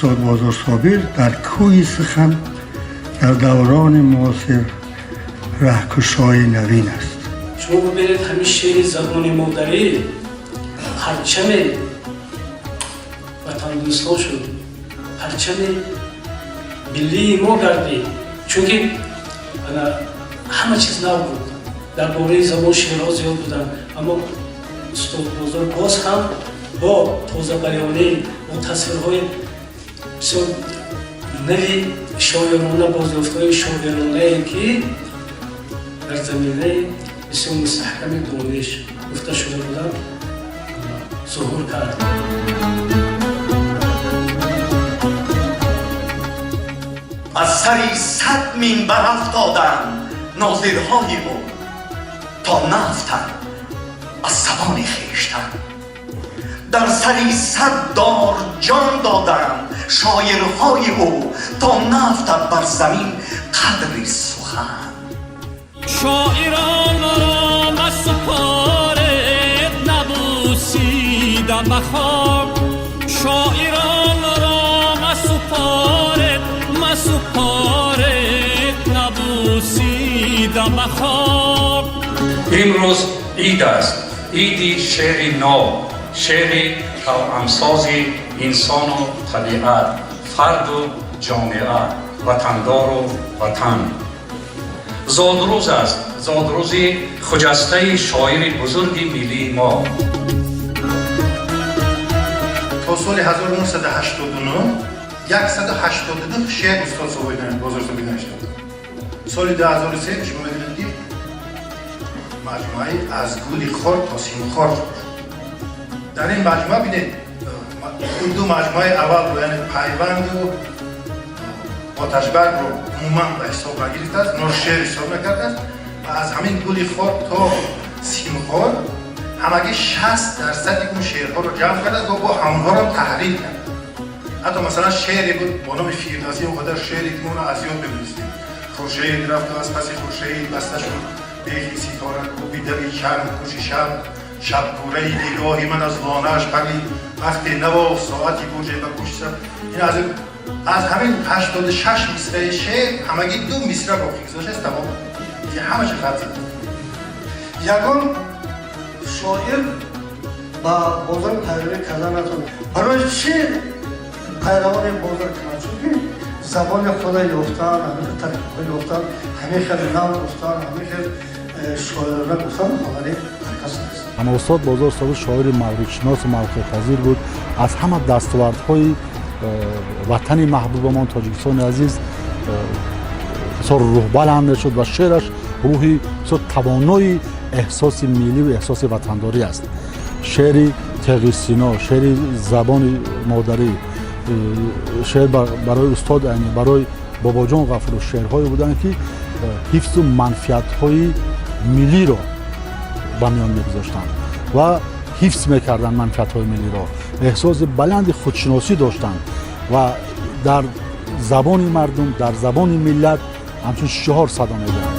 Устод Бозор Собир дар кӯи сухан дар даврони муосир раҳкушои навин аст. Шумо бубинед, ҳамин шеъри забони модарӣ парчами ватандӯстҳо шуд, парчами миллии мо гардид, чунки ҳама чиз нав буд. Дар бораи забон шеърҳо зиёд буданд, аммо устод Бозор боз ҳам бо тозабаёнӣ, бо тасвирҳои бисёр нави шоирона, бозёфтҳои шоиронае, ки дар заминаи бисёр мустаҳками дониш гуфта шуда буданд, зуҳур кард. Аз сари 100 минбар афтоданд нозирҳои ӯ, то нафтанд аз забони хештан. Дар сари 100 дор ҷон доданд шоирҳои ӯ, то нафтад бар замин қадри сухан. Шоиронро масупоред, набусида ба хок. Шоиронро масупоред, масупоред, набусида ба хок. Имрӯз ид аст, иди шеъри нав, шеъри тавъамсози инсону табиат, фарду ҷомеа, ватандору ватан. Зодрӯз аст, зодрӯзи хуҷастаи шоири бузурги миллии мо. То соли 1989 182 шеър устод Бозор Собир навишта буд. Соли 2003 шумо медонед, ки маҷмӯаи «Аз гули хор то симхор» дар ин маҷмӯа, бинед, ин ду маҷмӯаи аввалро, яъне «Пайванду» «Оташбаргро» умуман ба ҳисоб нагирифтааст, онро шеър ҳисоб накардааст ва аз ҳамин «Гули хор то симхор» ҳамагӣ 60 дарсади он шеърҳоро ҷамъ кардааст ва бо ҳамонҳоро таҳрир кард. Ҳатто масалан шеъре буд бо номи «Фирдавсӣ», он қадар шеъре ки мо онро аз ёд медонистем: «Хуршед рафту аз паси хуршед баста шуд бехи ситора кӯби дави чарм пӯши шаб, шабкӯраи нигоҳи ман аз лонааш парид, вақте навофт соати бурҷе ба гӯши саб». Ин аз ҳамин 86 мисраи шеър ҳамагӣ ду мисра боқӣ гузоштааст, тамом, ҳамаша хат зад. Ягон шоир ба Бозор пайравӣ карда натавонад. Барои чӣ пайравони Бозор кунанд? Чунки забони худа ёфтан, ҳамин хел таркибҳо ёфтан, ҳамин хел нав гуфтан, ҳамин хел шоирона гуфтан ҳунари ҳар кас нест. Ама устод Бозор Собир шоири мавридшиносу мавқеъпазир буд. Аз ҳама дастовардҳои ватани маҳбубамон, Тоҷикистони азиз, бисёр рӯҳбаланд мешуд ва шеъраш рӯҳи бисёр тавонои эҳсоси миллию эҳсоси ватандорӣ аст. Шеъри «Теғи Сино», шеъри «Забони модарӣ», шеър барои устод Айнӣ, барои Бобоҷон Ғафуров шеърҳое буданд, ки ҳифзу манфиатҳои миллиро ба миён мегузоштанд ва ҳифз мекарданд манфиатҳои миллиро. Эҳсоси баланди худшиносӣ доштанд ва дар забони мардум, дар забони миллат ҳамчун шиор садо медиҳанд.